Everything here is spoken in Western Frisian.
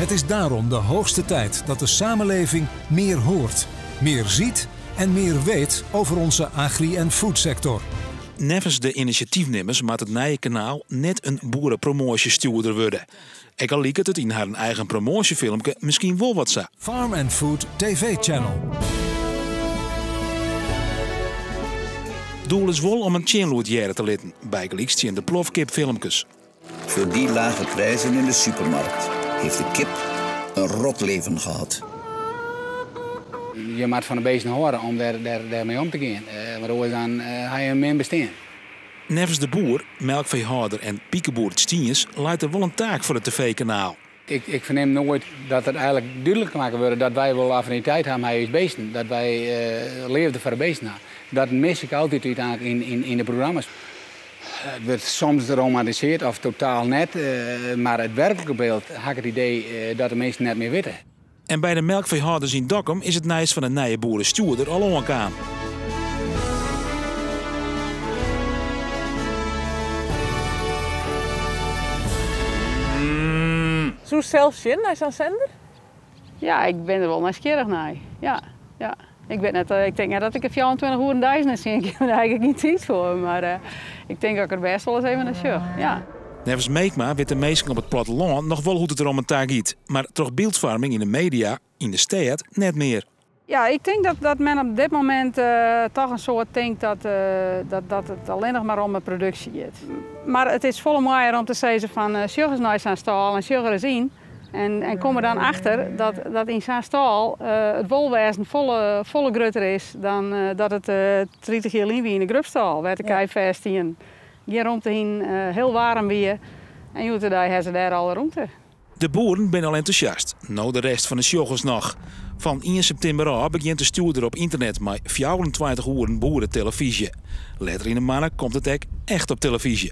Het is daarom de hoogste tijd dat de samenleving meer hoort, meer ziet en meer weet over onze agri- en foodsector. Neffens de inisjatyfnimmers moat it nije kanaal net in boerepromoasjestjoerder wurde. Ek al liket it yn harren eigen promoasjefilmke miskien wol wat sa. Farm and Food TV Channel. Doel is wol om in tsjinlûd hearre te litten, bygelyks tsjin de plofkipfilmkes. Voor die lage prijzen in de supermarkt heeft de kip een rot leven gehad. Je moat fan de beesten hâlde om dêr mei om te gean, want oars dan ha je in min bestean. Neffens de boer, melkfeehâlder en pikeboer Stiens leit der wol in taak foar it tv-kanaal. Ik fernim noait dat it eigenlik dúdlik makke wurde dat wy wol affiniteit ha mei ús beesten, dat wy leafde foar de beesten ha. Dat mis ik altyd úteinlik yn de programma's. It wurdt soms romantiseard of totaal net, mar it werklike byld ha ik it idee dat de minsken net mear witte. En by de melkfeehâlders yn Dokkum is it nijs fan de nije boerestjoerder al oankaam. Soest sels sjen nei sa'n sender? Ja, ik bin der wol nijsgjirrich nei. Ja, ja. Ik wit net, ik tink net dat ik der 24 oeren deis nei sjen kin, dêr ha ik gjin tiid foar. Mar ik tink dat ik der bêst wol ris even nei sjoch, ja. Neffens Meekma witte minsken op it plattelân noch wol hoe't it der om en ta giet, mar troch byldfoarming yn de media yn de stêd net mear. Ja, ik tink dat men op dit momint toch in soad tinkt dat it allinnich mar om de produksje giet. Mar it is folle moaier om te sizzen fan sjoch ris nei sa'n stâl en sjoch der ris yn. En kom der dan achter dat yn sa'n stâl it wolwêzen folle grutter is dan dat it 30 jier lyn wie yn de grubstâl, wêr't de kij fêst stienen, gjin romte hienen, hiel waarm wie. En hjoed-de-dei ha se dêr alle romte. De boeren binne al entûsjast, no de rest fan de sjoggers noch. Fan ien septimber ôf begjint de stjoerder op ynternet mei 24 oeren boeretelevyzje. Letter yn 'e moanne komt it ek echt op televyzje.